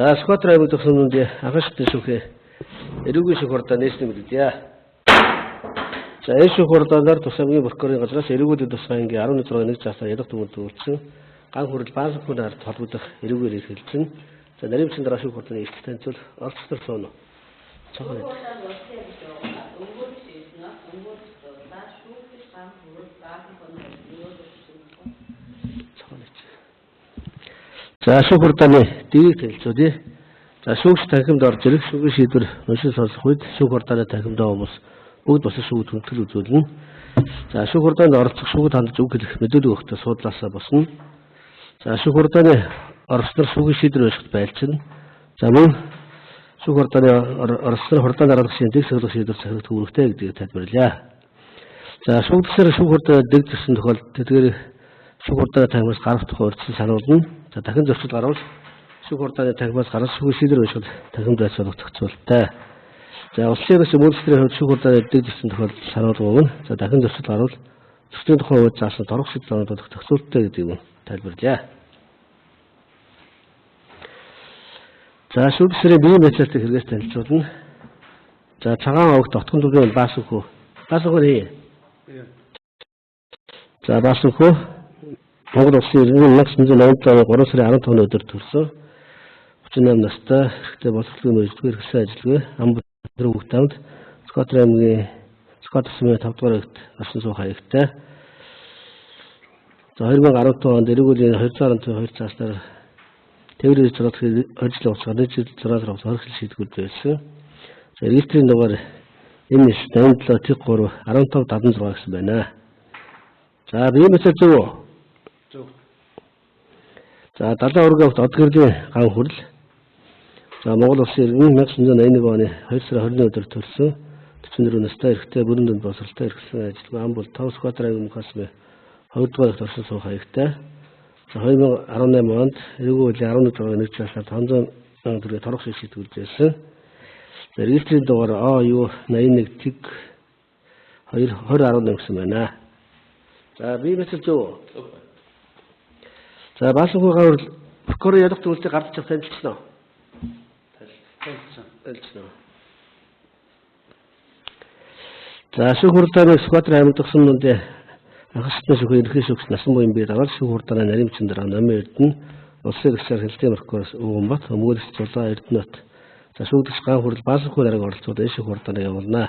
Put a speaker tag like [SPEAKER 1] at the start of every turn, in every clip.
[SPEAKER 1] За Сүхбаатар аймаг төгсөмөнд анхан шатны шүүхээ эрүүгийн шүүх хурлаа нээсэн мэдээлье. За энэ шүүх хурлаар тус аймгийн прокурорын газраас эрүүгүүдийн тусгай ангийн 16-1 заасаар ядах түмэнд үйлдсэн ган хүрэл баасан хүн ард холбогдох эрүүгээр эрхэлсэн. За нарийн бичгийн дараа шүүх хурлын эрх танилцуул оролцогчдор сууна. Цогц. За шүүх хурлын дэрийг танилцуулъя. За шүүгч танхимд орж ирэх шүүхийн шийдвэр уншин сонсох үед шүүх хурлын танхимдаа хүмүүс бүгд босож шүүгд хүндэтгэл үзүүлнэ. За шүүх хурланд оролцох шүүгэд хандаж үг хэлэх мэдүүлэг өгөхдөө суудлаасаа босно. За шүүх хурлын оролцсноор шүүхийн шийдвэр уншихад байлчна. За мөн шүүх хурлын оролцсноор хурлын дараалагчийн дэг сахилга шийдвэр захирагдах үүрэгтэй гэдгийг тайлбарлая. За шүүгдсээр шүүх хурлын дэг зөрсөн тохиолдолд тэдгээр шүүх хурлын танхимаас гарах тухай урьдчилан сануулна. За дахин зөрчил гарвал шүүх хурлын танхимаас гарах шүүхийн шийдвэр уншихад танхимд байцуулах зохицуулттай. За улсын ерөнхий мөрөдлийн хувьд шүүх хурлын дэг зөрсөн тохиолдолд сануулга өгнө. За дахин зөрчил гарвал зөрчлийн тухай хууль заасан торох шийдэл оногдох зохицуулттай гэдгийг мөн тайлбарлая. За шүүгсэрийн биеийн байцаалтын хэрэгээс танилцуулна. За цагаан овогт отгон дүргийн Баасанхүү. Баасанхүү хий. За Баасанхүү Монгол улсын иргэн 1987 оны 3 сарын 15-ны өдөр төрсөн. 38 настай, эрхтэй боловсролын мэргэжлэгээр хэрэгсэн ажилгүй, ам бүтрэг хүүхд амд Сүхбаатар аймгийн Сүхбаатар сумын 5 дугаар ангид оршин суух хаягтай. За 2015 онд эрүүгийн 212 цааснаар тээврийн 6 дахь 20 жилийн хугацаар 1 жил 6 сар хугацаар 20 шийдгүүд байсан. За регистрийн дугаар MS 87 Т3 15 76 гэсэн байна. За биеийн мэсэл зөв үү?
[SPEAKER 2] Зөв.
[SPEAKER 1] За далайн ургийн огт од гэрлийн ган хүрэл. За Монгол улсын иргэн 1981 оны 2 сарын 20-ны өдөр төрсөн. 44 настай эрэгтэй бүрэн дүнд боловсролтой эрхлэн ажилгүй ам бол 5 Сүхбаатар аймгийн Мөнхасмын 2 дугаар ангид оршин суух хаягтай. За 2018 онд эрүүгийн хуулийн 11 6-ны 1 часнаар 500 мянган төгрөгийн торох шийдэл үзүүлсэн. За регистрийн дугаар ОЮ 81 тэг 2 2018 гэсэн байна. За бие мэтэл зөв үү?
[SPEAKER 2] Зөв.
[SPEAKER 1] За Баасанхүү гавар прокурор ядах зүйлсийг гардаж авах танилцсан уу?
[SPEAKER 2] Танилцсан.
[SPEAKER 1] Танилцсан уу? За шүүх хурлын Сүхбаатар аймаг төгсөн нүндээ анхан шатны шүүхийн ерөнхий шүүгч насан буян бие дагаад шүүх хурлын нарийн бичгийн дараа номын Эрдэнэ улсын гишүүн хэлтийн прокурор Өвгөнбат өмгөөлөгч Зулаа Эрдэнэт. За шүүгдэгч ган хүрэл Баасанхүү нарыг оролцуулан энэ шүүх хурлыг явуулнаа.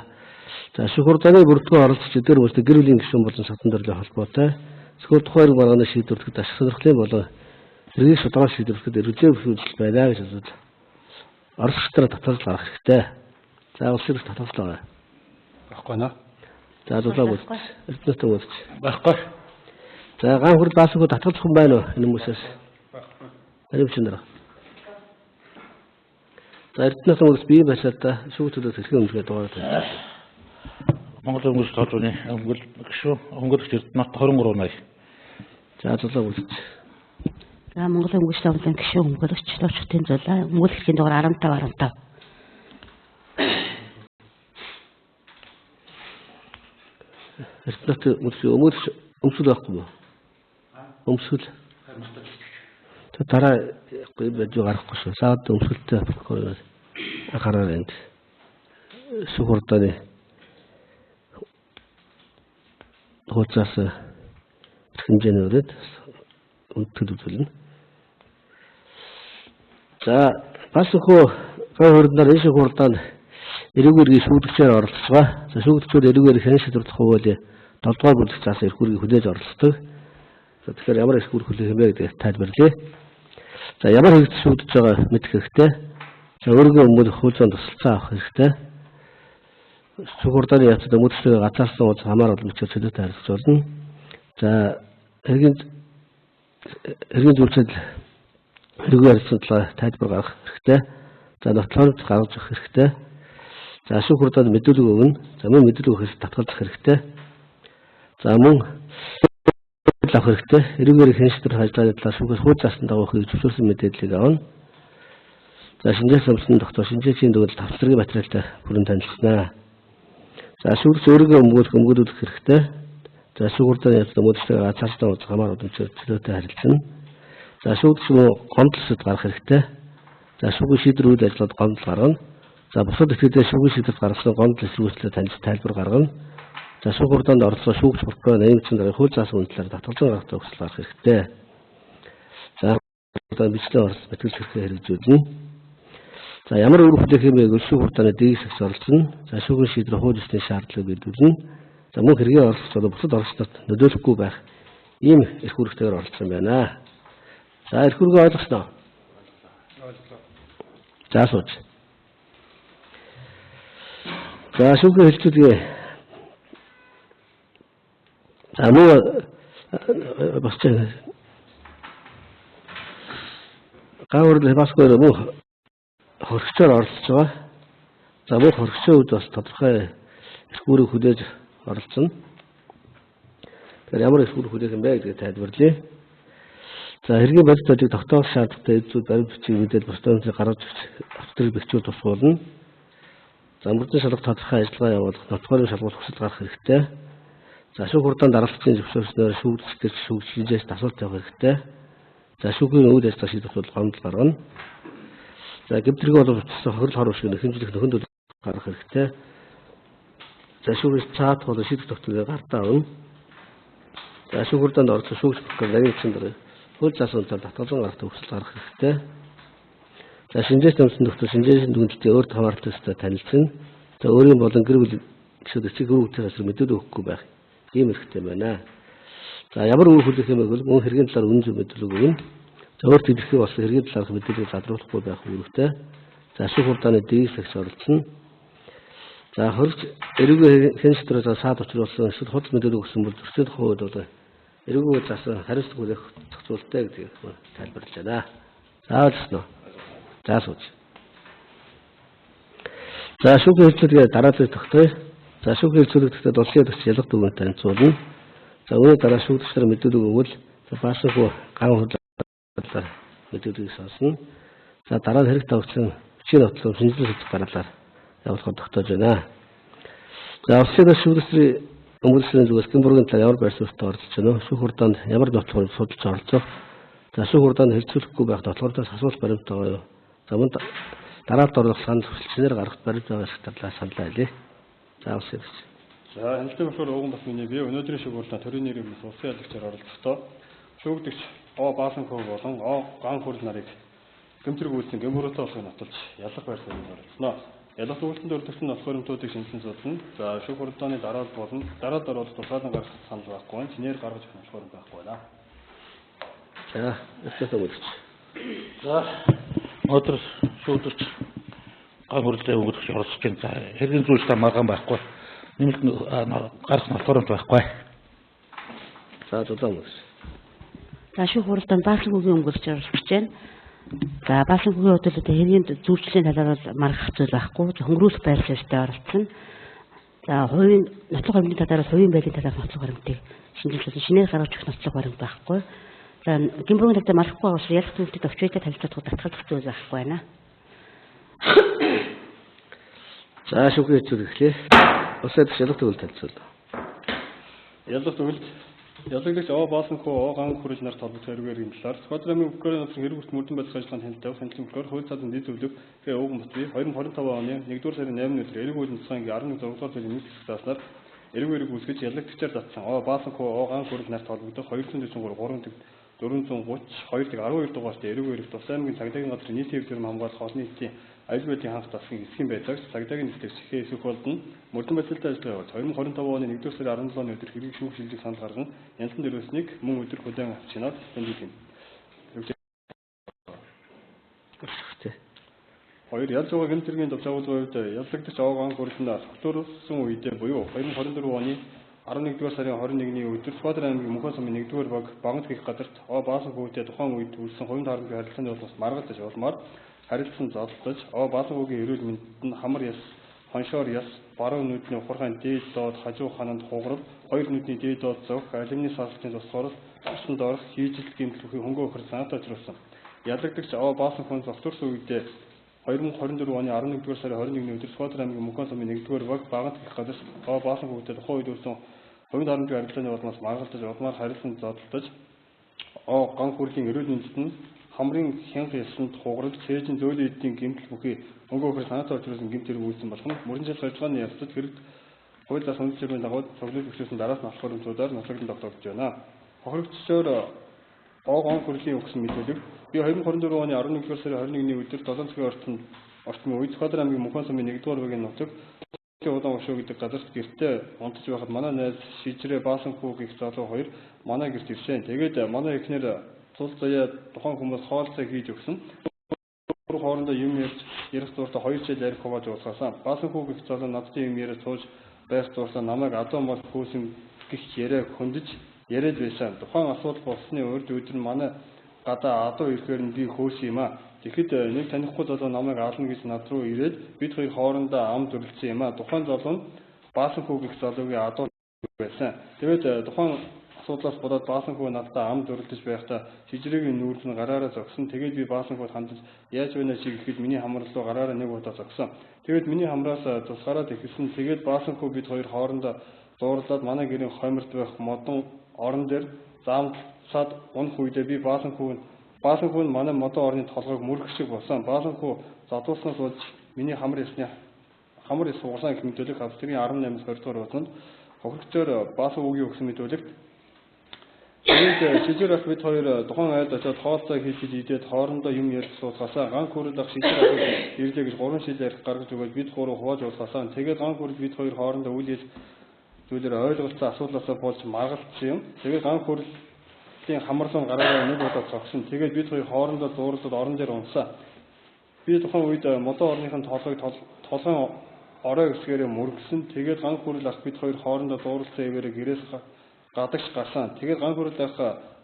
[SPEAKER 1] За шүүх хурлын бүрдгөө оролцож эдгээр хүмүүстэй гэр бүлийн гишүүн болон садан төрлөө холбоотой зөвхөн тухайн хэрэг маргааны шийдвэрлэхэд ашиг сонирхлын болон хэргийг шударга шийдвэрлэхэд эргэлзээ бүх үйлдэл байна гэж үзвэл оролцогчдоор татварлал гаргах хэрэгтэй. За улсын эрх татварлал байгаа.
[SPEAKER 2] Байхгүй наа.
[SPEAKER 1] За зулаа бүлч. Эрдэнэт бүлч.
[SPEAKER 2] Байхгүй.
[SPEAKER 1] За ган хүрэл Баасанхүү татгалзах хүн байна уу энэ хүмүүсээс?
[SPEAKER 2] Байхгүй.
[SPEAKER 1] Хариуч нар. За Эрдэнэт бүлч бие байшаалтаа шүүх төлөөс хэрхэн өмнөд дугаар тавьж.
[SPEAKER 2] Монгол өнгөс толгойн өмгөл гишүүн өмгөөлөгч Эрдэнэт 23 80.
[SPEAKER 1] За зулаа бүлч.
[SPEAKER 3] За Монгол өнгөс томлон гишүүн өмгөөлөгч Товчтын зулаа өмгөөлөгчийн дугаар 15 15.
[SPEAKER 1] Эрдэнэт бүлч өмгөөлөгч өмсөл байхгүй мó? Өмсөл. Тэг дараа яахгүй байж гарахгүй шүү. Саад өмсөлттэй прокурор анхаарал энд шүүх хурлын хууцаас эрх хэмжээний өрөөд хүндэтгэл үзүүлнэ. За Баасанхүү ган хурднаар энэ шүүх хурлаанд эрүүгийн шүүдэгчээр оролцож байгаа. За шүүдэгчүүд эрүүгээр хэн шийдвэрлэх хуулийн 7 дугаар бүлэг заасан эрх үүргийг хүлээж оролцдог. За тэгэхээр ямар эрх үүрэг хүлээх юм бэ гэдгийг тайлбарлая. За ямар хэрэгт шүүдэж байгаа мэдэх хэрэгтэй. За өөрийгөө өмгөөлөх хууль зүйн тусалцаа авах хэрэгтэй. Шүүх хурлын явцад өмгөөлөгчдөө газаарсан уулзах хамаар олон бичгээр чөлөөтэй харилцаж болно. За хэргийн зүйлсэд хэрэггүй харилцан талаар тайлбар гаргах хэрэгтэй. За нотлоход гаргаж өгөх хэрэгтэй. За шүүх хурланд мэдүүлэг өгнө. За мөн мэдүүлэг өгөхөөс татгалзах хэрэгтэй. За мөн авах хэрэгтэй. Эрүүгээр хэн шийдвэр ажиллагааны талаар шүүхээс хууль заасан дагуу хийх зөвшөөрсөн мэдээллийг авна. За шинжээч өмсөн доктор шинжээчийн дүгнэлт тавцлагын материалтай бүрэн танилцсанаа. За шүүгч өөрийгөө өмгөөлөх өмгөөлөх хэрэгтэй. За шүүх хурлын явцад өмгөөлөгчдөө газаарсан уулзах хамаар удамшиг чөлөөтэй харилцана. За шүүгч мөн гомдол ёсод гарах хэрэгтэй. За шүүхийн шийдвэр үйл ажиллагаанд гомдол гаргана. За бусад этгээдээ шүүхийн шийдвэрт гаргасан гомдол эсэргүүцлээ таньж тайлбар гаргана. За шүүх хурлаанд оролцсон шүүгч прокурор наймцсан дарга хууль заасан үнэлэлээр татгалзан гаргатай хүсэл гаргах хэрэгтэй. За одоо бичлэн оролцох мэтгэл хэрэгээ хэрэгжүүлнэ. За ямар үр хүлээх юм бэ гэвэл шүүх хурдааны дэгс оролцоно. За шүүхийн шийдвэр хууль ёсны шаардлагыг биелүүлнэ. За мөн хэргийн оролцогч болон бусад оролцогчдод нөлөөлөхгүй байх ийм эрх үүрэгтэйгээр оролцсон байна. За эрх үүргээ ойлгосноо?
[SPEAKER 4] Ойлголоо.
[SPEAKER 1] За сууж. За шүүхийн хэлцүүлгээ. За мөн бас гавар басгүй мөн хөргөчөөр оролцож байгаа. За мөн хөргөчийн үед бас тодорхой эрх үүрэг хүлээж оролцоно. Тэгэхээр ямар эрх үүрэг хүлээх юм бэ гэдгийг тайлбарлая. За хэргийн бодит байдлыг тогтоох шаардлагатай эд зүйл баримт бичиг мэдээлэл бусдын өнцөг гаргаж авч бэхжүүл тусгуулна. За мөрдөн шалгах тодорхой ажиллагаа явуулах, нотлохын шалгуулах хүсэл гарах хэрэгтэй. За шүүх хурлаанд даралцсан зөвшөөрснөөр шүүгдэгчдээс шүүгчнээс асуулт тавих хэрэгтэй. За шүүхийн үйл ажиллагаа шийдэх тул гомдол гаргана. За гэмтрэг болов утсан хөрөл хорвол шиг хэмжлэх нөхөнд гаргах хэрэгтэй. За шүүгээс цаат болон шийдэх тогтолцоог гартаа авна. За шүүх хурлаанд оролцсон шүүгч прокурор нарийн дараа хууль заасан үнэлэлээр татгалзан гаргатай хүсэл гаргах хэрэгтэй. За шинжээч нэмсэн нөхцөл шинжээчийн дүгнэлтийн өөрт хамааралтай ёстой танилцсан. За өөрийн болон гэр бүл гишүүд эцэг хөрвүүлтийн газар мэдээлэл өгөхгүй байх ийм хэрэгтэй байна. За ямар үр хүлээх юм бэ гэвэл мөн хэргийн талаар үнэн зөв мэдээлэл өгнө. За өөрт илэрхий болсон хэргийн талаарх мэдээллийг гадруулахгүй байх үүрэгтэй. За шүүх хурдааны дэгс агч оролцоно. За хөрч эрүүгийн хэн сэтрээс саад учруулсан эсвэл худал мэдээлэл өгсөн бол зөрчлийн тухай хууль бол эрүүгийн заасан хариуцлага хүлээх зохицуулттай гэдгийг тайлбарлаж байна. За ойлгосноо. За сууж. За шүүхийн хэлцүүлгээ дараа зүйл тогтоё. За шүүхийн хэлцүүлэгдэхдээ улсын ялагч ялах дүгнэлт танилцуулна. За үүний дараа шүүгчдэр мэдээлэл өгвөл за баасанхүү ган хурлаар мэдээллийг сонсно. За дараа нь хэрэг тавигдсан бичгийн нотлон шинжилгээ хийх дараалал явуулахад тогтоож байна. За улсын ялагч шүүгчдийн өмгөөлсөний зүгээс Гэмбургийн талаар ямар байр суурьтай оролцож байна вэ? Шүүх хурдаанд ямар нотлохоор судалж оролцох? За шүүх хурдаанд хэлцүүлэхгүй байх нотлохоордоос асуулт баримт байгаа юу? За мөн дараалал оруулах санал хүсэлтнээр гаргах баримт байгаа шиг талаар саналаа хэлье. За улсын ялагч.
[SPEAKER 4] За хяналтын хөшөөр ууган бас миний би өнөөдрийн шүүх хурлаа төрийн нэрийн өмнөөс улсын ялагчаар оролцохдоо шүүгдэгч О Баасанхүү болон О Ган хүрл нарыг гэмтрэг үйлсэн гэмбөрөөтэй болохыг нотолж ялах байр суурьнд оролцсноо. Ялах дүгнэлтэнд өртөгсөн нотлох баримтуудыг шинжилэн судлана. За шүүх хурлааны дараалал болон дараалал оруулах тусгаалan гаргах санал байхгүй байна. Чинээр гаргаж өгөх нотлох баримт байхгүй байна.
[SPEAKER 1] За өстөс өгөөч.
[SPEAKER 2] За өнөөдөр шүүгдэгч ган хурлын өгөгч оролцож байна. За хэргийн зүйлсээ маргаан байхгүй. Нэмэлт гарах нотлох байхгүй.
[SPEAKER 1] За зулаан өгөөч.
[SPEAKER 3] За шүүх хуралдаанд Баасанхүүгийн өмгөөлөгч оролцож байна. За Баасанхүүгийн хувьд одоо хэргийн зүйчлийн талаар бол маргах зүйл байхгүй. Хөнгөрүүлэх байр суурьтай оролцсон. За хувийн нотлох баримтын талаар хувийн байдлын талаарх нотлох баримтыг шинжилсэн. Шинээр гаргаж өгөх нотлох баримт байхгүй. За гэмбрүүгийн талаар маргахгүй учраас ялах зүйлтэд товчтой танилцуулах татгалзах зүйл байхгүй байна.
[SPEAKER 1] За шүүхийн хэлцүүлэг эхлэе. Улсын ялагч ялах төгөл танилцуулна.
[SPEAKER 4] Ялах дүгнэлт Ялагдагч О Баасанхүү О Ган хүрэл нарт холбогдох эргээр талаар Сүхбаатар аймгийн прокурорын газрын хэрэг бүрт мөрдөн барих ажиллагаанд хяналт тавих хяналтын прокурор хууль заасан дэд зөвлөх Г Ууган Батби 2025 оны 1-р сарын 8-ны өдөр эрэг хуулийн тусгай ангийн 11 6 дугаар зүйлийн 1 хэсэг зааснаар эрэг эрэг үүсгэж ялагдагчаар татсан О Баасанхүү О Ган хүрэл нарт холбогдох 243 3 430 2 12 дугаартай эрэг эрэг тус аймгийн цагдаагийн газрын нийтийн хэв дүрэм хамгаалах олон нийтийн аюул байдлын хангах засгийн хэсгийн байцаагч цагдаагийн нислэгч Хэ Эсэх болдон мөрдөн барилттай ажиллагаа явуулж 2025 оны 1-р сарын 17-ны өдөр хэргийг шүүх шилжих санал гарган янзлан дөрвөөснийг мөн өдөр хүлээн авч чинаад тэмдэглэнэ. Хоёр ялж байгаа гэмт хэргийн товч агуулгын хувьд яллагдагч О Ган хүрэл нь тогтворсон үедээ буюу 2024 оны 11-р сарын 21-ний өдөр Сүхбаатар аймгийн Мөнхөн сумын 1-р баг Багант гих газарт О Баасанхүүтэй тухайн үед үүссэн хувийн таарамжгүй харилцааны улмаас маргалдаж улмаар харилцан зодолдож О Баасанхүүгийн эрүүл мэндэд нь хамар яс, хоншоор яс, баруун нүдний ухархайн дээд доод хажуу хананд хугарал, хоёр нүдний дээд доод зовх, алюминий саалтын тусгаарл, усанд орох, хийжил гэмтэл бүхий хөнгө өхөр занаатай учруулсан. Ялагдагч О Баасанхүүн зогтөрсөн үедээ 2024 оны 11-р сарын 21-ний өдөр Сүхбаатар аймгийн Мөнхөн сумын 1-р баг Багант гих газарт О Баасанхүүтэй тухайн үед үүссэн хувийн таарамжгүй харилцааны улмаас маргалдаж улмаар харилцан зодолдож О Ган хүрлийн эрүүл мэндэд нь хамрын хянга ясанд хугарал цээжин зөөлөн эдийн гэмтэл бүхий мөнгө өхөр санаатай учруулсан гэмт хэрэг үүссэн болох нь мөрөн жил ажиллагааны явцад хэрэг хууль зас үндэс журмын дагуу цуглуулж өгсөн дараас нь алах баримтуудаар нотлогдсон тогтоогдож байна. Хохирогчдоор О ган хүрлийн өгсөн мэдээлэл би 2024 оны 11-р сарын 21-ний өдөр 7 цагийн орчмын үед Сүхбаатар аймгийн Мөнхөн сумын 1-р багийн нутаг Удаан өшөө гэдэг газарт гэртээ унтаж байхад манай найз Шижрээ Баасанхүү гэх залуу хоёр манай гэрт ирсэн. Тэгээд манай эхнэр цул заяа тухайн хүмүүс хоол цай хийж өгсөн. Хоорондоо юм ярьж ярих зууртаа 2 жил арх хувааж уулзсан. Баасанхүү гэх залуу надтай юм яриад сууж байх зууртаа намайг адуу мал хөөсөн гэх яриа хөндөж яриад байсан. Тухайн асуудал болсны урд өдөр нь манай гадаа адуу ирэхээр нь би хөөсөн юм аа. Тэгэхэд нэг танихгүй залуу намайг аална гэж над руу ирээд бид хоёр хоорондоо ам дүрлцсэн юм аа. Тухайн залуу нь Баасанхүү гэх залуугийн адуу байсан. Тэгээд тухайн асуудлаас болоод Баасанхүү надтай ам дүрлэж байхдаа Шижрээгийн нүүрэл нь гараараа зогсон. Тэгээд би Баасанхүүд хандаж яаж байна чи гэхэд миний хамар руу гараараа нэг удаа зогсон. Тэгээд миний хамраас тус гараад эхэлсэн. Тэгээд Баасанхүү бид хоёр хоорондоо зуурлаад манай гэрийн хойморт байх модон орон дээр заамтлаад унах үедээ би Баасанхүү нь манай модон орны толгойг мөрөх шиг болсон. Баасанхүү задуулснаас болж миний хамар ёс хугарсан гэх мэдүүлэг Австрийн 18-аас 20 дугаар хуудсанд хохирогчдоор Баасанхүүгийн өгсөн мэдүүлэгт Тэгээд Шижир ах бид хоёр тухайн айлд очиод хоол цай хийж идээд хоорондоо юм ярьж сууцгаасаа ган хүрэл ах Шижир ах ирлээ гэж 3 шил арх гаргаж өгөөд бид гурав хувааж уулзгаасаа. Тэгээд ган хүрэл бид хоёр хоорондоо үйл ил зүйлээр ойлголцсон асуудлаасаа болж маргалдсан юм. Тэгээд ган хүрлийн хамарлан гараараа нэг удаа зогсон. Тэгээд бид хоёр хоорондоо зуурлаад орон дээр унсаа. Би тухайн үед модон орныхын толгойг толгойн орой хэсгээрээ мөргсөн. Тэгээд ган хүрэл ах бид хоёр хоорондоо зуурласан хэвээрээ гэрээс гадагш гарсан. Тэгээд ган хүрэл ах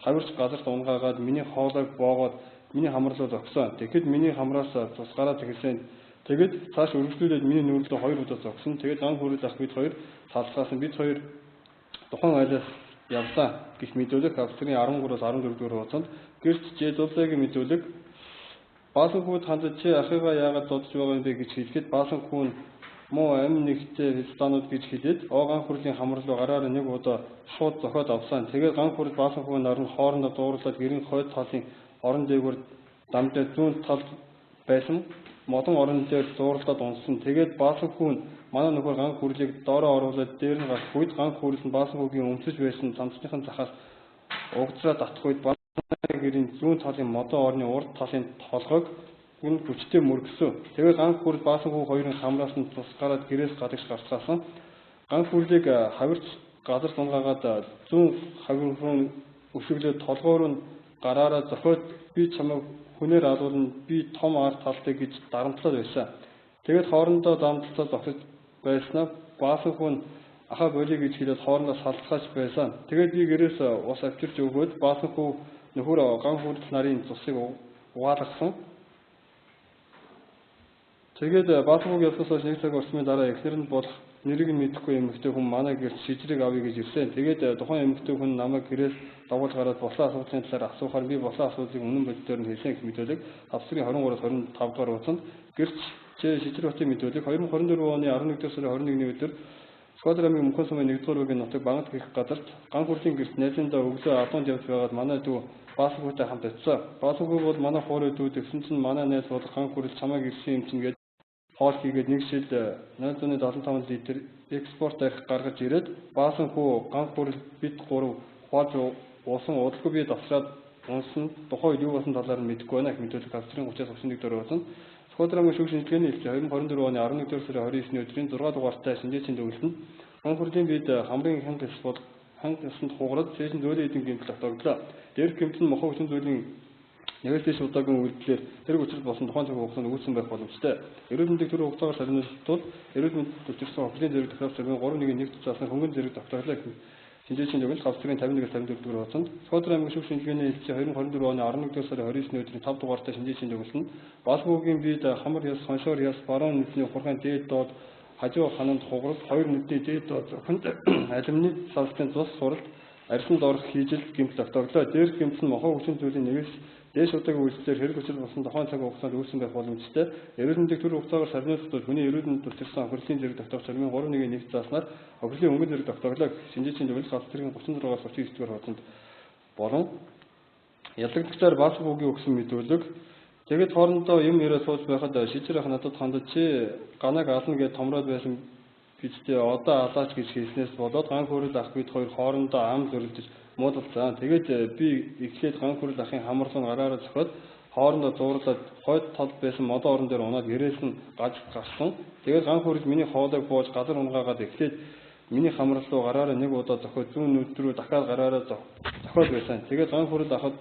[SPEAKER 4] хавирч газарт унгаагаад миний хоолойг боогоод миний хамар руу зогсон. Тэгэхэд миний хамраас тус гараад эхэлсэн. Тэгээд цааш өргөжлүүлээд миний нүүрлөө 2 удаа зогсон. Тэгээд ган хүрэл ах бид хоёр салцгаасан. Бид хоёр тухайн айлаас явлаа гэх мэдүүлэг Австрийн 13-аас 14 дугаар хуудсанд гэрч Жэдуллагийн мэдүүлэг Баасанхүүд хандаж чи ахыгаа яагаад зодож байгаа юм бэ гэж хэлэхэд Баасанхүү нь муу амь нэгтэй христанууд гэж хэлээд О ган хүрлийн хамар руу гараараа нэг удаа шууд зохиод авсан. Тэгээд ган хүрэл Баасанхүү нар нь хоорондоо дуурлаад гэрийн хойд талын орон дээгүүр дамжаа зүүн талд байсан модон орон дээр зуурлаад унсан. Тэгээд Баасанхүү нь манай нөхөр ган хүрлийг доороо оруулаад дээр нь гарах үед ган хүрэл нь Баасанхүүгийн өмсөж байсан цамцныхын захаас угдраа татах үед манай гэрийн зүүн талын модон орны урд талын толгойг нь хүчтэй мөргсөн. Тэгээд ган хүрэл Баасанхүү хоёрын хамраас нь тус гараад гэрээс гадагш гарцгаасан. Ган хүрлийг хавирч газар сунгаагаад зүүн хавир руу өшөглөөд толгоор нь гараараа зохиод би чамайг хүнээр алуулна, би том ар талтай гэж дарамтлаад байсан. Тэгээд хоорондоо замдлцаа зогсож байснаа Баасанхүү нь ахаа болиё гэж хэлээд хоорондоо салцгааж байсан. Тэгээд би гэрээс ус авчирч өгөөд Баасанхүү нөхөр ган хүрэл нарын цусыг угаалгасан. Тэгээд Баасанхүүгийн явснаас хойш нэг цаг орчмын дараа эхнэр нь болох нэрийг нь мэдэхгүй эмэгтэй хүн манай гэрт Шижрийг авъя гэж ирсэн. Тэгээд тухайн эмэгтэй хүн намайг гэрээс дагуулж гараад болсон асуудлын талаар асуухаар би болсон асуудлыг үнэн бодитоор нь хэлсэн гэх мэдүүлэг Австрийн 23-аас 25 дугаар хуудсанд гэрч Шижир хотын мэдүүлэг 2024 оны 11-р сарын 21-ний өдөр Сүхбаатар аймгийн Мөнхөн сумын 1-р багийн нутаг Багант гэх газарт ган хүрлийн гэрт найзындаа өглөө адуунд явж байгаад манай дүү Баасанхүүтэй хамт очив. Баасанхүү бол манай хуурай дүү тэгсэн чинь манай найз болох ган хүрэл чамайг ирсэн юм чинь гэж хоол хийгээд нэг шил 0.75 литр экспорт арх гаргаж ирээд Баасанхүү ган хүрэл бид гурав хувааж уусан удалгүй би давсраад унсан. Тухайн үед юу болсон талаар нь мэдэхгүй байна гэх мэдүүлэг Австрийн 30-аас 31 дугаар хуудсанд Сүхбаатар аймгийн шүүх шинжилгээний элчи 2024 оны 11-р сарын 29-ний өдрийн 6 дугаартай шинжээчийн дүгнэлтэнд ган хүрлийн бид хамрын хянга ёс бол хянга ёсонд хугараад цээжин зөөлөн эдийн гэмтэл тогтооглоо. Дээрх гэмтэл нь мохоо хүчин зүйлийн нэгээс дээш удаагийн үйлдэлээр хэрэг учрал болсон тухайн цаг хугацаанд үүссэн байх боломжтой. Эрүүл мэндийг төрийн хугацаагаар сарниултууд эрүүл мэндэд учирсан хохирлын зэрэг тохиолдол зэргийн 3.1 заасан хөнгөн зэрэг тогтооглоо гэх шинжээчийн дүгнэлт Австрийн 51-ээс 54 дугаар хуудсанд Сүхбаатар аймгийн шүүх шинжилгээний элчи 2024 оны 11-р сарын 29-ний өдрийн 5 дугаартай шинжээчийн дүгнэлтэнд Баасанхүүгийн бид хамар яс, хоншоор яс, баруун нүдний ухаргаан дээд доод хажуу хананд хугарал, хоёр нүдний дээд доод зөвхөнд алимны салстын цус суралт арьсан доорх хийжил гэмтэл тогтооглоо. Дээрх гэмтэл нь мохоо хүчин зүйлийн нэгээс дээш удаагийн үйлдэлээр хэрэг учрал болсон тухайн цаг хугацаанд үүссэн байх боломжтой. Эрүүл мэндийг төрийн хугацаагаар сарниулах хүний эрүүл мэндэд учирсан хохирлын зэрэг тогтоох чармын 3.1 зааснаар хохирлын өнгөн зэрэг тогтооглоо. Шинжээчийн дүгнэлт Австрийн 36-аас 39 дугаар хуудсанд болон Ялагдагчаар Баасанхүүгийн өгсөн мэдүүлэг. Тэгэд хоорондоо юм яриа сууж байхад Шижир ах надад хандаж, чи ганаг ална гэж томроод байсан бидтэй одоо алаач гэж хэлснээс болоод ган хүрэл ах бид хоёр хоорондоо ам зөрөлдөж муудалцсан. Тэгээд би эхлээд ган хүрэл ахын хамарлуу гараараа зөхиод хоорондоо зуурлаад хойд талд байсан модон орон дээр унаад гэрээс нь гаж гарсан. Тэгээд ган хүрэл миний хоолойг бууж газар унгаагаад эхлээд миний хамрал руу гараараа нэг удаа зохиод зүүн нүд рүү дахиад гараараа зохиод байсан. Тэгээд ган хүрэл ахад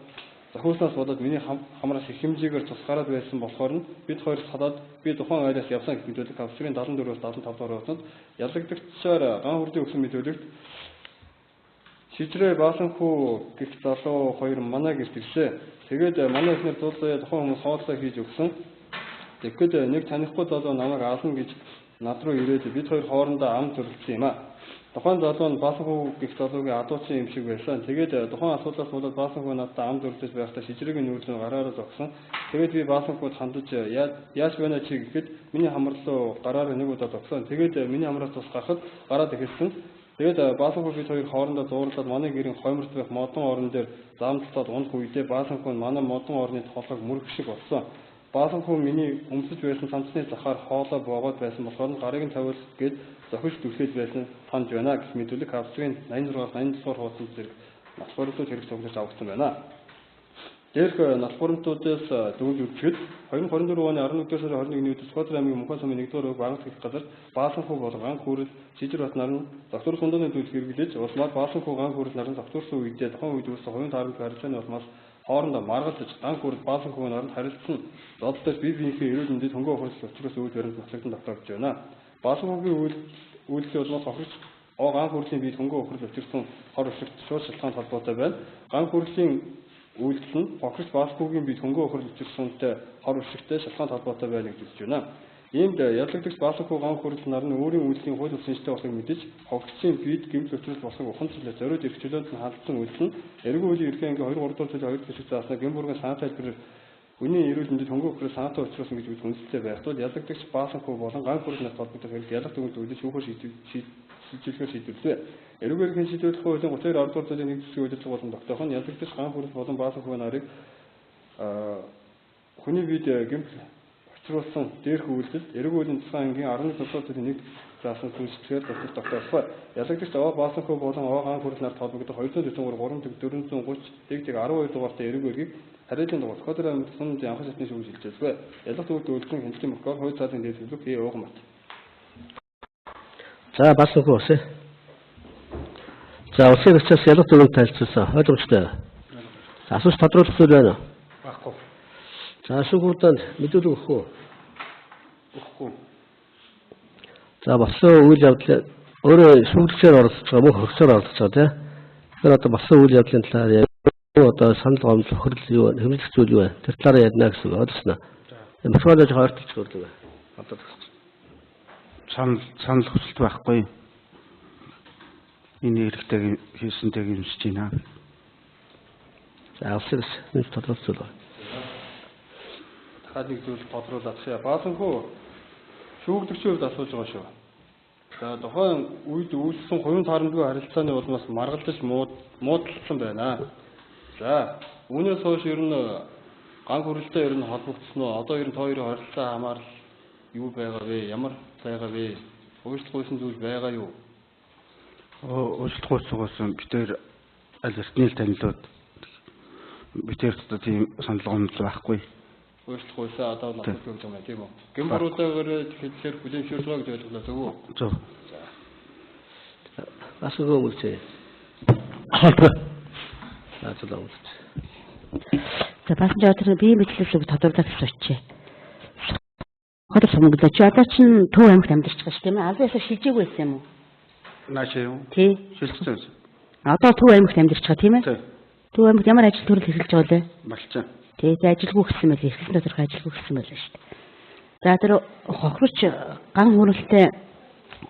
[SPEAKER 4] зохиулснаас болоод миний хамраас их хэмжээгээр цус гараад байсан болохоор нь бид хоёр салаад би тухайн айлаас явсан гэх мэдүүлэг Австрийн 74-өөс 75 дугаар хугацаанд ялагдагчаар ган хүрлийн өгсөн мэдүүлэгт Шижрээ Баасанхүү гэх залуу хоёр манай гэрт ирсэн. Тэгээд манай эхнэр зуулаа тухайн хүмүүс хооллоо хийж өгсөн. Тэгэхэд нэг танихгүй залуу намайг аална гэж над руу ирээд бид хоёр хоорондоо ам зөрлөсөн юм а. Тухайн залуу нь Баасанхүү гэх залуугийн адуучин юм шиг байсан. Тэгээд тухайн асуудлаас болоод Баасанхүү надад ам зөрлөж байхдаа Шижрэгийн нүүрлэн гараараа зогсон. Тэгээд би Баасанхүүд хандаж яаж байна чи гэхэд миний хамарлуу гараараа нэг удаа зогсон. Тэгээд миний хамраас тус гарахад гараад эхэлсэн. Тэгээд Баасанхүү бид хоёр хоорондоо зуурлаад манай гэрийн хойморт байх модон орон дээр заамтлаад унах үедээ Баасанхүү нь манай модон орны толгойг мөрөх шиг болсон. Баасанхүү миний өмсөж байсан цамцны захаар хоолой боогоод байсан болохоор нь гарыг нь тавиулах гээд зохиж түлхээд байсан таньж байна гэх мэдүүлэг Австрийн 86-аас 87 дугаар хуудсан зэрэг нас барилууд хэрэг цуглаж авагдсан байна. Дээрх нас баримтуудаас дүгнж үзэхэд 2024 оны 11 сарын 21-ний өдөр Сүхбаатар аймгийн Мөнхөн сумын 1-р өвөг Багц гэх газар Баасанхүү болон ган хүрэл Шижир бат нар нь зохицуулах хундууны зүйлс хэрэглэж улмаар Баасанхүү ган хүрэл нар нь зохицуулсан үедээ тухайн үед үүссэн хувийн таарамжгүй харилцааны улмаас хоорондоо маргалдаж ган хүрэл Баасанхүү наранд харилцсан зодтолтой бие биенийхээ эрүүл мэндэд хөнгөн ухрал учруулсан үйл баримт нотлогдсон тогтоогдож байна. Баасанхүүгийн үйлдэлийн улмаас хохирч ган хүрлийн биед хөнгөн ухрал учирсан хор өсөлт шууд шалтгаан холбоотой байна. Ган хүрлийн үйлдэл нь хохирч Баасанхүүгийн биед хөнгөн ухрал учирсантай хор өсөлттэй шалтгаан холбоотой байна гэж үзэж байна. Иймд ялагдагч Баасанхүү ган хүрэл нар нь өөрийн үйлдэлийн хууль ёсны шинжтэй болохыг мэдэж хохирчийн биед гэмтэл учруулах болохыг ухамсарлаж зориуд эрх чөлөөнд нь хандсан үйлдэл нь эргэн үеийн эрхийн ангийн 2 3 дугаар зүйлийн 2 хэсэг зааснаар гэм бүргийн санаатай хэлбэрээр хүний эрүүл мэндэд хөнгөн ухрал санаатай учруулсан гэж үзэх үндэслэлтэй байх тул ялагдагч Баасанхүү болон ган хүрэл нарт холбогдох хэрэг ялах дүгнэлт үлдэж шүүхээр шийдвэрлэхээр шийдвэрлэв. Эрүүл эрхийн шийдвэрлэх хуулийн 32 10 дугаар зүйлийн 1 хэсгийн удирдлага болон тогтоох нь ялагдагч ган хүрэл болон Баасанхүү нарыг хүний биед гэмтэл учруулсан дээрх үйлдэл эрэг үеийн тусгай ангийн 11 дугаар зүйлийн 1 заасан үйлчлэгээр тогтох тогтоолтой. Ялагдагч О Баасанхүү болон О ган хүрэл нарт холбогдох 243 3 430 1 12 дугаартай эрэг үергийг хариулын дугаар Сүхбаатар аймаг тусгай анхан шатны шүүгж илжээлгүй. Ялах төвд үйлдлийн хяналтын прокурор хууль цаазын дээд зөвлөх Э Ууган бат.
[SPEAKER 1] За Баасанхүү ус. За улсын гэрчээс ялах төвөнд танилцуулсан. Ойлгомжтой. Асууж тодруулах зүйл байна уу?
[SPEAKER 2] Байхгүй.
[SPEAKER 1] За шүүх хурлаанд мэдүүлэг өгөх үү?
[SPEAKER 4] Өгөхгүй.
[SPEAKER 1] За болсон үйл явдлын өөрөө шүүгчээр оролцож байгаа, мөн хөрсөөр оролцож байгаа тийм. Тэгэхээр одоо болсон үйл явдлын талаар юу одоо санал гомдол хөрөл юу вэ? Хэмжлэх зүйл юу вэ? Тэр талаараа ярина гэсэн үг ойлгосноо. Москвад жоо ойртолж көрдөг. Одоо
[SPEAKER 5] Санал хүсэлт байхгүй. Энэ хэрэгтэй хийсэнтэй гэмсэж байна.
[SPEAKER 1] За улсын гэрч тодруулах зүйл байна.
[SPEAKER 4] Дахиад нэг зүйл тодруулаад хаа. Баасанхүү шүүгдэгчийн хувьд асууж байгаа шүү. За тухайн үед үүссэн хувийн таарамжгүй харилцааны улмаас маргалдаж муудалцсан байна. За үүнээс хойш ер нь ган хүрэлтэй ер нь холбогдсон уу? Одоо ер нь та хоёрын харилцаа хамаарал юу байгаа вэ? Ямар байгаа вэ? Уучлах гуйсан зүйл байгаа юу?
[SPEAKER 5] Уучлах гуйсан бид хоёр аль эртний л танилуд бид хоёр одоо тийм санал гомдол байхгүй.
[SPEAKER 4] Уучлах гуйсаа одоо надад өгч байгаа юм тийм үү? Гэм буруутайгаар хэллээр хүлээн зөвшөөрж байгаа гэж ойлголоо зөв үү?
[SPEAKER 5] Зөв.
[SPEAKER 1] Баасанхүү өмөлчээ.
[SPEAKER 2] Асуултгүй.
[SPEAKER 1] За зөв өмөлч.
[SPEAKER 3] За баасан жоо тэр биеийн мэдлээс үг тодруулаад асуучих. Хотор сумглаа. Чи одоо чинь Төв аймагт амьдарч байгаа шүү тийм ээ? Албан ёсоор шилжээгүй байсан юм уу?
[SPEAKER 5] Наашаа юу?
[SPEAKER 3] Тий.
[SPEAKER 5] Шилжсэн байсан.
[SPEAKER 3] Одоо Төв аймагт амьдарч байгаа тийм ээ?
[SPEAKER 5] Тий.
[SPEAKER 3] Төв аймагт ямар ажил төрөл хэрэглэж байгаа вэ?
[SPEAKER 5] Малчин.
[SPEAKER 3] Тий, за ажилгүй гэсэн мэл эрхлэн тодорхой ажилгүй гэсэн байлаа шүү дээ. За тэр хохирч ган хүрэлтэй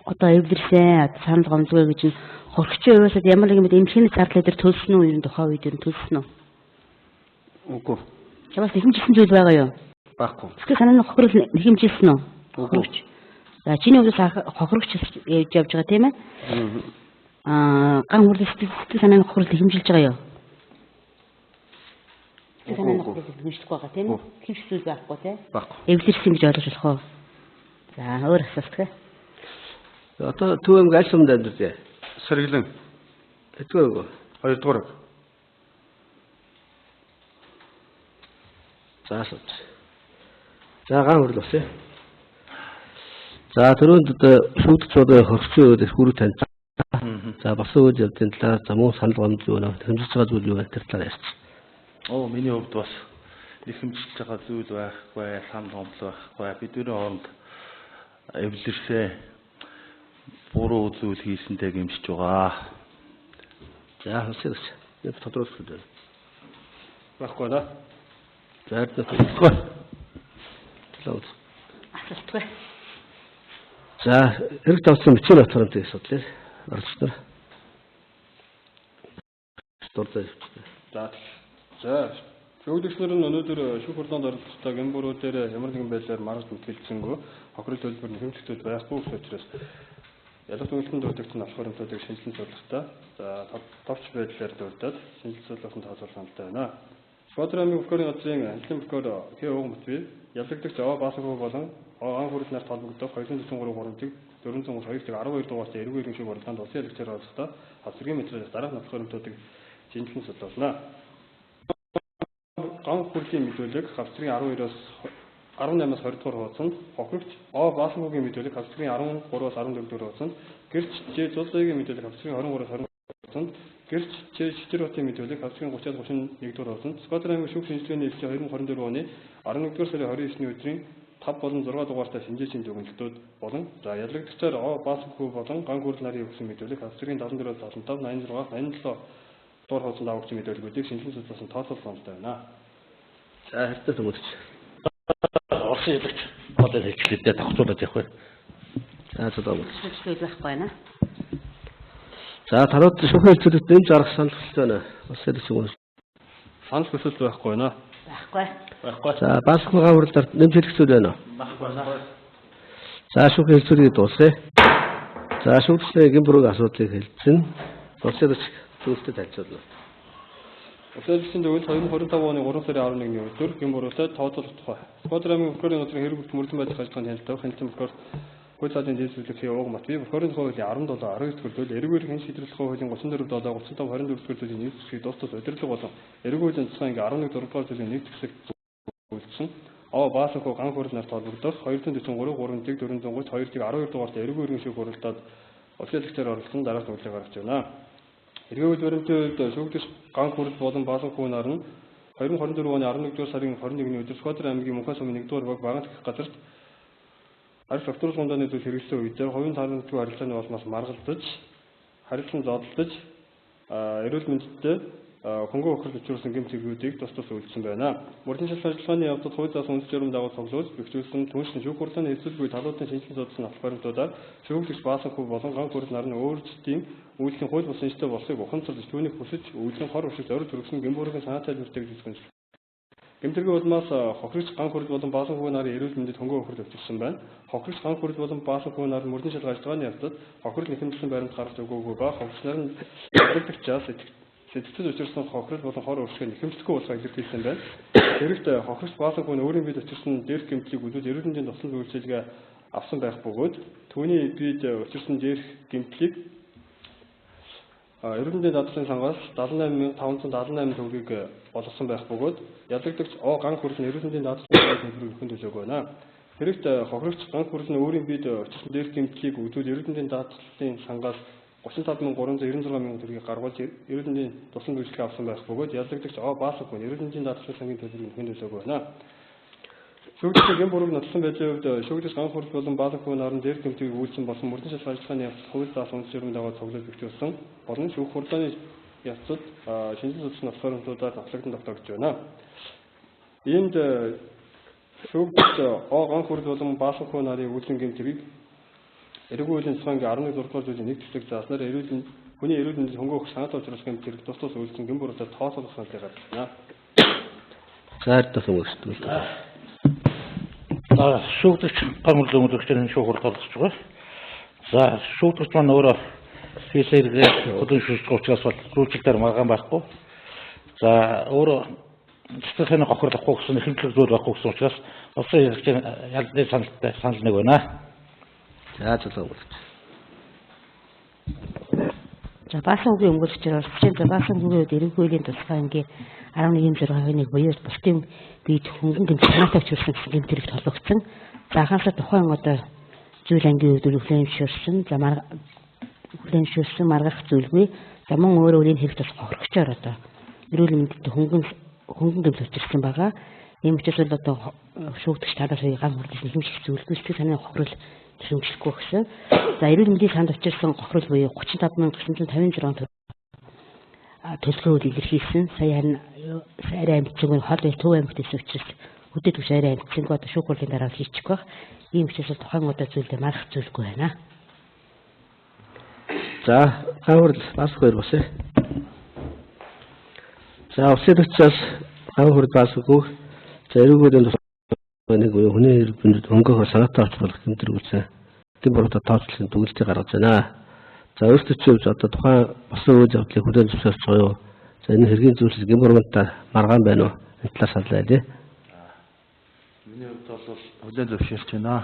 [SPEAKER 3] одоо эвлэрсэн санал гомдгүй гэж нь хохирчийн хувьас ямар нэгэн мэд эмчилгээний зардал дээр төлсөн үү? Ер нь тухайн үед ер нь төлсөн үү?
[SPEAKER 5] Үгүй.
[SPEAKER 3] Чамаас нэхэмжилсэн зүйл байгаа юу?
[SPEAKER 5] Байхгүй.
[SPEAKER 3] Сэтгэл санааны хохирол нэхэмжилсэн үү?
[SPEAKER 5] Үгүй.
[SPEAKER 3] Хохирогч. За чиний хувьд хохирогч явж явж байгаа тийм ээ? Аа ган хүрэл сэтгэл санааны хохирол нэхэмжилж байгаа юу? Сэтгэл санааны нөхцөл хэмжлэхгүй байгаа тийм үү? Хэмжих зүйл байхгүй тийм.
[SPEAKER 5] Байхгүй.
[SPEAKER 3] Эвлэрсэн гэж ойлгож болох уу? За, өөр асуулт гэ.
[SPEAKER 1] Одоо Төв аймаг аль сумд амьдардаг?
[SPEAKER 5] Сэргэлэн
[SPEAKER 1] Хэдгээр үг.
[SPEAKER 5] 2 дугаар.
[SPEAKER 1] За асууж. За ган хүрэл бас. За түрүүнд одоо шүүгдэж одоо хоригдсон үед их хүрүү танд. За болсон үйл явдлын талаар за мөн санал гомдол юу нэ хэмжиж байгаа зүйл юу вэ тэр талаар ярьчих.
[SPEAKER 6] Оо миний хувьд бас их хэмжилж байгаа зүйл байхгүй, санал гомдол байхгүй. Бидний хооронд эвлэрсээ буруу зүйл хийсэнтэй гэмшиж байгаа.
[SPEAKER 1] За хасаг. Яг тодруулах үү.
[SPEAKER 4] Байхгүй да.
[SPEAKER 1] За эрдэнэ хэлэхгүй. Төлөө.
[SPEAKER 3] Асуултгүй.
[SPEAKER 1] За хэрэг тавцсан бичгийн батгарамтыг асуудлаа. Оролцож нар. Дурдаа явчихлаа.
[SPEAKER 4] За. За. Шүүгдэгч нар нь өнөөдөр шүүх хурлаанд оролцохдоо гэм буруу дээр ямар нэгэн байдлаар маргаж мэтгэлцсэнгүй хохирол төлбөр нэхэмжлэгдэл байхгүй гэсэн учраас ялах дүгнэлтэн дурддагч нь болохоор юмтуудыг шинжилэн судлахдаа за товч байдлаар дурдаад шинжилэн судлах нь тооцоолох хандлага байна. Сүхбаатар аймгийн прокурорын газрын ажлын прокурор Х. Уг Матвей ялагдагч О. Баасанхүү болон О. Ан хүрэл нарт холбогдох 243 3-ыг 432-ыг 12 дугаартай эргүй иргэн шүүх хурлаанд улсын ялагчаар оролцохдоо хавцргийн материалаас дараах нотлохын юмтуудыг шинжилэн судлуулна. Ган хүрлийн мэдүүлэг хавцрын 12-оос 18-аас 20 дугаар хуудсанд, хохирогч О. Баасанхүүгийн мэдүүлэг хавцрын 13-аас 14 дугаар хуудсанд, гэрч Ж. Зулзаягийн мэдүүлэг хавцрын 23-аас 20 хуудсанд, гэрч Ч. Шижир хотын мэдүүлэг хавцрын 30-аас 31 дугаар хуудсанд, Сүхбаатар аймгийн шүүх шинжилгээний элчин 2024 оны 11-р сарын 29-ний өдрийн 5 болон 6 дугаартай шинжээчийн дүгнэлтүүд болон за ялагдагчаар О. Баасанхүү болон ган хүрэл нарын өгсөн мэдүүлэг хавцрын 74-аас 75, 86, 87 дугаар хуудсанд авагч мэдүүлгүүдийг шинжилэн судлаасан тооцоолох хандлага байна.
[SPEAKER 1] За хайртай хүмүүст.
[SPEAKER 2] Улсын ялагч болоод хэлчихлээ дээ давхцуулаад явах бай.
[SPEAKER 1] За зөв хүмүүс.
[SPEAKER 3] Зүйл байхгүй байна.
[SPEAKER 1] За тарууд шүүхийн хэлцүүлэлт нэмж арга санал хүсэл байна. Улсын ялагч хүмүүс.
[SPEAKER 4] Санал хүсэл байхгүй байна.
[SPEAKER 3] Байхгүй.
[SPEAKER 2] Байхгүй.
[SPEAKER 1] За Баасанхүү ган хүрэл нарт нэмж хэлэх зүйл байна уу?
[SPEAKER 2] Байхгүй.
[SPEAKER 1] За шүүхийн хэлцүүлгийг дуусгая. За шүүгчний гэм бүрэг асуудлыг хэлцэн. Улсын ялагч зөвлөлтөд танилцуулна.
[SPEAKER 4] Улсын ялагчийн дүгнэлт 2025 оны 3 сарын 11-ний өдөр гэм буруусаа тооцоолох тухай. Сүхбаатар аймгийн прокурорын газрын хэрэг бүрт мөрдөн байдлах ажиллагаанд хяналттай хяналтын прокурор хууль задлын дэд зүйлэх Ууг Матвей прокурорын тухай хуулийн 17 19 дугаар зүйл, эрэг үерийн шийдвэрлэх хуулийн 34 7 35 24 дугаар зүйлийн нэг хэсгийг тус тус удирдлага болон эрэг хуулийн тусгай анги 11 6 дугаар зүйлийн нэг хэсэг үйлдсэн. О. Баасанхүү ган хүрэл нарт холбогдох 243 3-ыг 430 2-ыг 12 дугаартай эрэг үерийн шүүх хуралдаад улсын ялагчаар оролцсон дараах дүгнэлтийг гаргаж байна. Эргээ үйл баримтын хувьд шүүгдэгч ган хүрэл болон Баасанхүү нар нь 2024 оны 11-р сарын 21-ний өдөр Сүхбаатар аймгийн Мөнхөн сумын 1-р баг Багаан дахь газарт арьс огторл гундааны зүйл хэрэглэсэн үедээ хувийн тааламжгүй харилцааны улмаас маргалдаж, харилцан зодолдож, эрүүл мэндэд хөнгөн хохирол учруулсан гэм тэргүүдийг тус тус үйлдсэн байна. Мөрдөн шалах ажиллагааны явдад хууль заасан үндэс журам дагуу цуглуулж бэхжүүлсэн түншлэн шүүх хурлын хэвлэлгүй талуудын шинжилгээ судласан авах баримтуудаар шүүгдэгч Баасанхүү болон ган хүрэл нар нь өөрсдийн үйлдэлийн хууль бус шинжтэй болохыг ухамсарлаж түүнийг хүсэж үйлдлийн хор уршиг зориуд төрөсөн гэм бүрийн санаа тайлбартай гэж үзгэн. Гэмтэргийн улмаас хохирогч ган хүрэл болон Баасанхүү нарын эрүүл мэндэд хөнгөн хохирол учирсан байна. Хохирогч ган хүрэл болон Баасанхүү нар мөрдөн шалах ажиллагааны явдад хохирол нэхэмжлэн баримт гаргаж өгөөгүй ба хохирогч нар нь ялагдагчаас сэтгэцэд учирсан хохирол болон хор уршиг нэхэмжлэхгүй болохыг илэрхийлсэн байна. Тэрэгт хохирогч Баасанхүү нь өөрийн биед учирсан дээрх гэмтлийг үзвэл эрүүл мэндийн тусламж үйлчилгээ авсан байх бөгөөд түүний биед учирсан дээрх гэмтлийг Эрүүл мэндийн даатгалын сангаас 78578 төгрөгийг олгосон байх бөгөөд ялагдагч О ган хүрэл нь эрүүл мэндийн даатгалын төлбөрийг нөхөн төлөөгүй байна. Тэрэгт хохирогч ган хүрэл нь өөрийн биед учирсан дээрх гэмтлийг үзвэл эрүүл мэндийн даатгалын сангаас 35396 мянган төгрөгийг гаргуулж эрүүл мэндийн тусламж үйлчилгээ авсан байх бөгөөд ялагдагч О Баасанхүү нь эрүүл мэндийн даатгалын сангийн төлбөрийг нөхөн төлөөгүй байна. Шүүгчдийн гэм бурууг нотлсон байдлын хувьд шүүгдэгч ган хүрэл болон Баасанхүү наран дээрх гэмтгийг үйлдсэн болсон мөрдөн шалах ажиллагааны явцад хууль заасан үндэс журам дагуу цуглуулж бэхжүүлсэн болон шүүх хурлааны явцад шинжилгээ судлах нотлох баримтуудаар нотлогдсон тогтоогдож байна. Иймд шүүгдэгч О ган хүрэл болон Баасанхүү нарын үйлдлийн гэмт хэргийг эрэг хуулийн тусгай анги 11 6 дугаар зүйлийн нэг хэсэг зааснаар эрүүл хүний эрүүл мэндэд хөнгөн өгөх санаатай учруулах гэмт хэрэг тус тус үйлдсэн гэм буруутай тооцоолох саналыг гаргана.
[SPEAKER 1] За хайртай хүмүүст.
[SPEAKER 2] За шүүгдэгч ган хүрэл өмгөөлөгчийн шүүх хурал оролцож байгаа. За шүүгдэгч маань өөрөө хийсэн хэргээ хөдөн шүүж байгаа учраас бол зүйлчилдээр маргаан байхгүй. За өөрөө Цэцэрлэгийн гохирлохгүй гэсэн нэхэмжлэг зүйл байхгүй гэсэн учраас улсын ялагчийн ялны саналтай санал нэг байна.
[SPEAKER 1] За зөвлөгөө өгүүлэгч.
[SPEAKER 3] За баасан хүүгийн өмгөөлөгчөөр оролцож байна. За баасан хүүгийн хувьд эрэг хуулийн тусгай ангийн 11.6-1 буюу бусдын биед хөнгөн гэмт санаатай учруулсан гэсэн гэмт хэрэгт холбогдсон. За анхаасаа тухайн одоо зүйл ангийн хувьд хүлээн зөвшөөрсөн. За хүлээн зөвшөөрсөн маргах зүйлгүй. За мөн өөр өөрийн хэрэгт бас хохирогчоор одоо эрүүл мэндэд хөнгөн гэмт учирсан байгаа. Ийм учраас бол одоо шүүгдэгч талаас гам хурлын нэхэмжлэх зүйлгүй сэтгэл санааны хохирол шүүмжлэхгүй гэсэн. За эрүүл мэндийн санд учирсан гохирол буюу 35,956 төлхөөд илэрхийлсэн. Сая харин арай амтсангүй хол Төв аймагт ирсэн учраас хөдөө түвш арай амтсангүй одоо шүүх хурлын дараа хийчих байх. Ийм учраас бол тухайн удаа зүйлдээ марах зүйлгүй байна.
[SPEAKER 1] За ган хурл бас хоёр босъё. За улсын төлчөөс ган хурл басгүй. За эрүүгүүдийн тусгай нэг буюу хүний эрх мэдэл хөнгөхөр санаатай авч болох гэмтэр үүсэн. Гэм буруутай тооцоолсон дүгэлтийг гаргаж байна. За өөрсдөө чинь одоо тухайн болсон үйл явдлыг хүлээн зөвшөөрч байгаа юу? За энэ хэргийн зүйлс гэм буруутай маргаан байна уу? Энэ талаар санал байлээ.
[SPEAKER 6] Миний хувьд бол хүлээн зөвшөөрч байна.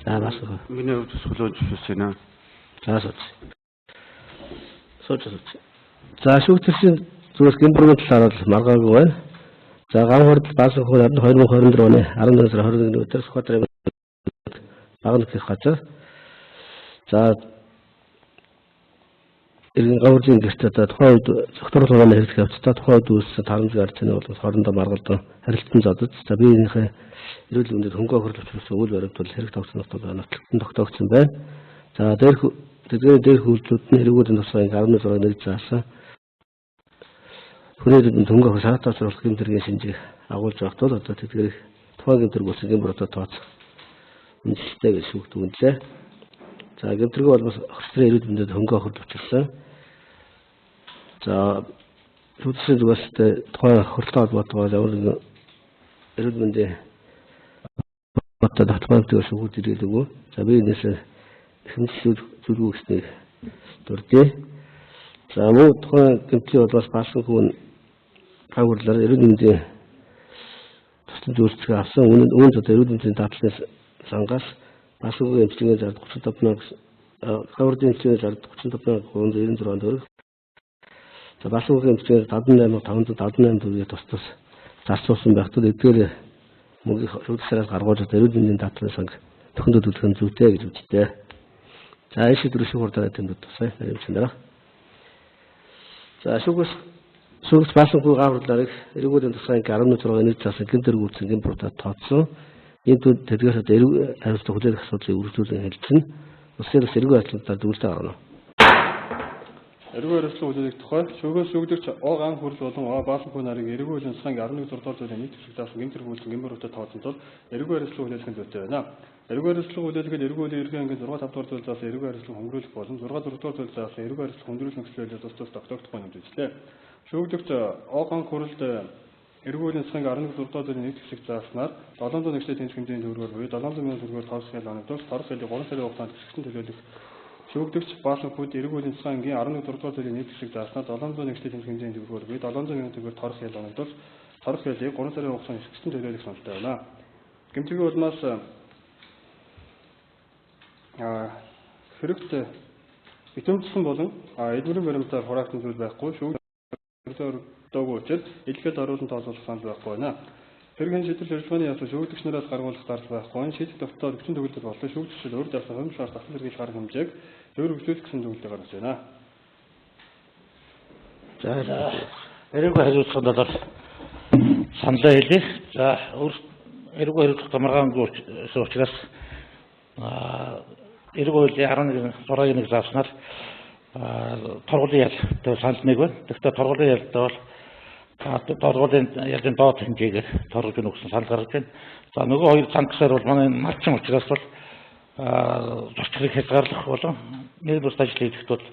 [SPEAKER 1] За бас.
[SPEAKER 5] Миний хувьд бас хүлээн зөвшөөрч байна.
[SPEAKER 1] За сууц. Сууц сууц. За шүүгчдийн зүгээс гэм бурууны талаар бол маргаагүй байна. За гам хурд баасан хүү 2024 оны 14 сарын 21-ний өдөр Сүхбаатар аймаг баг нөхөх газар. За иргэн гам хурлын гэрт одоо тухайн үед зохицуулах хурааны хэрэглэх явцдаа тухайн үед үүссэн тарамжиг ард түмний болон хоорондоо маргалдан харилцан зодож за биеийнхээ эрүүл мэндэд хөнгө хохирол учруулсан үйл баримт бол хэрэг тогтснох тул нотлогдсон тогтоогдсон байна. За дээрх тэдгээр дээрх үйлдэлүүд нь хэрэгүүдийн тусгай 16 нэг заасан. Хүний эрүүл хөнгө хохирол санаатай учруулах гэм тэргийн шинжийг агуулж байх тул одоо тэдгээр тухайн гэм тэрэг болсон гэм буруутай тооцох үндэстэй гэж шүүх дүгнэлээ. За гэм тэрэг бол бас хөрсрийн эрүүл мэндэд хөнгө хохирол учруулсан. За шүүгчдийн зүгээс тухайн хохирлтой холбоотойгоор ямар нэгэн эрүүл мэндийн холбоотой тогтмол шүүхүүд ирээлгүй. За би энэс хэмжил зүйлгүй гэснийг дурдъя. За мөн тухайн гэмтлийн болоос баасан хүн гаварлаар эрүүл мэндийн тусламж үйлчилгээ авсан. Үүнд одоо эрүүл мэндийн даатгалын сангаас баасан эмчилгээний зард 35 мянга гаврын эмчилгээний зард 35,396 төгрөг. За баасан эмчилгээний 78,578 төгрөгийг тус тус зарцуулсан байх тул эдгээр мөнгийг шүүгчдээс гаргуулж одоо эрүүл мэндийн даатгалын санг төхөн төлөвлөх нь зүйтэй гэж үзтээ. За энэ шийдвэр шүүх хурлаараа тэмдэг тусай. Наримчин дараа. За шүүгч баасан хүү гаврлаарыг эргүүдийн тусгай 16 нэг заасан гэмт хэрэг үүссэн гэм буруутай тооцсон. Энэ түн тэдгээс одоо эрг хариуцлага хүлээх асуудлыг үргэлжлүүлэн хэлцэн. Улсын бас эргүү хариуцлагаар дүгэлтээ гаргана.
[SPEAKER 4] Эргүү хариуцлага хүлээлгэх тухай шүүгээс шүүгдэгч О ган хүрэл болон О баасан хүү нарыг эргүү хуулийн тусгай 11 6 дугаар зүйлийн нэг хэсэг заасан гэмт хэрэг үүссэн гэм буруутай тооцсон тул эргүү хариуцлага хүлээлгэх нь зүйтэй байна. Эргүү хариуцлага хүлээлгэхэд эргүү хуулийн ерөнхий ангийн 6 5 дугаар зүйл заасан эргүү хариуцлага хөнгөрүүлэх болон 6 6 дугаар зүйл заасан эргүү хариуцлага хөндрүүлэх нөхцөлөөр тус тус тогтоогдох нь үзлээ. Шүүгдэгч О ган хүрэлд эргүү хуулийн тусгай 11 6 дугаар зүйлийн нэг хэсэг зааснаар 700 нэгслээ тэнцэх хэмжээний төгрөгөөр буюу 700 мянган төгрөгөөр торох ял оногдвол торох ялыг 3 сарын хугацаанд хэсэгтэн төлөөлөх. Шүүгдэгч баасан хүүд эргүү хуулийн тусгай ангийн 11 6 дугаар зүйлийн нэг хэсэг зааснаар 700 нэгслээ тэнцэх хэмжээний төгрөгөөр буюу 700 мянган төгрөгөөр торох ял оногдвол торох ялыг 3 сарын хугацаанд хэсэгтэн төлөөлөх саналтай байна. Гэмтэргийн улмаас хэрэгт битүүмжлсэн болон эдмөрийн баримтаар хураагдсан зүйл байхгүй шүүгдэгдөөгүй учраас илгээд оруулан тооцоолох санал байхгүй байна. Хэрэг шийдэл хэрэглээний явцад шүүгдэгч нараас гаргуулах зардал байхгүй байна. Шийдэх тогтолцоор хүчин төгөлдөр болон шүүгдэгчид өөр давсан хувимжлаар татал хэрэглэх арга хэмжээг зөв хэрэгжүүлэх гэсэн төгөлдөр гаргаж байна.
[SPEAKER 1] За
[SPEAKER 2] эрүүг хариуцлагын талаар саналаа хэлье. За эрүүг хариуцлага маргаангүй учраас эрүүг хуулийн 11 6-ыг зааснаар торгуулийн ялтай санал нэг байна. Тэгэхдээ торгуулийн ялтай бол торгуулийн ялын доод хэмжээгээр торгож өгнө гэсэн санал гаргаж байна. За нөгөө хоёр цангасаар бол манай малчин учраас бол зорчлыг хязгаарлах болон нэг бус ажил хийхэд бол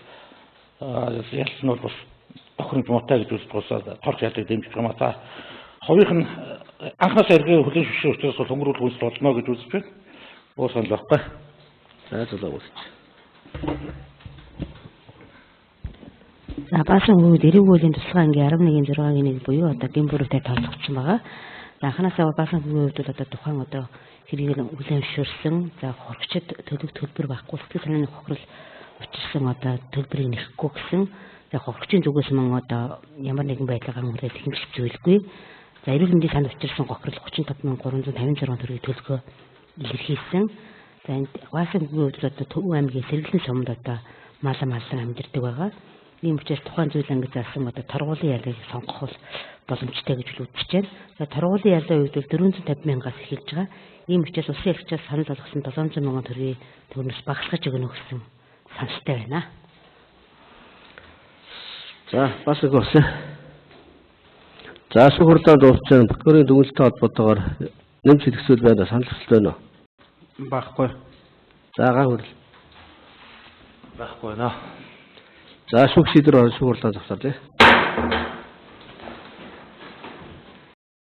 [SPEAKER 2] ялсан нь бол бас тохиромж муутай гэж үздэг болсон торх ялыг дэмжиж байгаа юм. За хувийнх нь анхнаасаа эргээ хүлээн зөвшөөрөх учраас бол хөнгөрүүлэх үйлс болно гэж үзэж байна. Өөр санал байхгүй.
[SPEAKER 1] За зөвлөгөө өгч.
[SPEAKER 3] За Баасан хөвгүүд эрэг хуулийн тусгай ангийн 11-ийн 6-гийн 1 буюу одоо гэм бүрүүтэй тоологдсон байгаа. За анханасаа Баасан хөвгүүдийн хувьд бол одоо тухайн одоо хэргийг хүлээн зөвшөөрсөн. За хохирогчид төлөв төлбөр байхгүй, сэтгэл санааны хохирол учирсан одоо төлбөрийг нэхэхгүй гэсэн. За хохирогчийн зүгээс мөн одоо ямар нэгэн байдлаар ган хүлээлт хэмжих зүйлгүй. За эрүүл мэндийн санд учирсан гохирол 35,356 төгрөгийг төлөхөө илэрхийлсэн. За энд Баасан хөвгүүдийн хувьд бол одоо Төв аймгийн Сэргэлэн сумд одоо малан малан амьдардаг байгаа. Ийм учраас тухайн зүйл ангид заасан одоо торгуулийн ялыг сонгох бол боломжтой гэж үзэж байна. За торгуулийн ялын хувьд бол 450 мянгаас эхэлж байгаа. Ийм учраас улсын ялагчаас санал болгосон 700 мянган төгрөгийн төгрөгнөөс багасгаж өгнө гэсэн саналтай байна.
[SPEAKER 1] За бас нэг болсон. За шүүх хурлаа дууссан. Прокурорын дүгнэлттэй холбоотойгоор нэмж хэлэх зүйл байна уу? Санал хүсэлт байна уу?
[SPEAKER 5] Байхгүй.
[SPEAKER 1] За ган хүрэл.
[SPEAKER 6] Байхгүй байна.
[SPEAKER 1] За шүүх шийдвэр шүүх хурлаа зогсоолъё.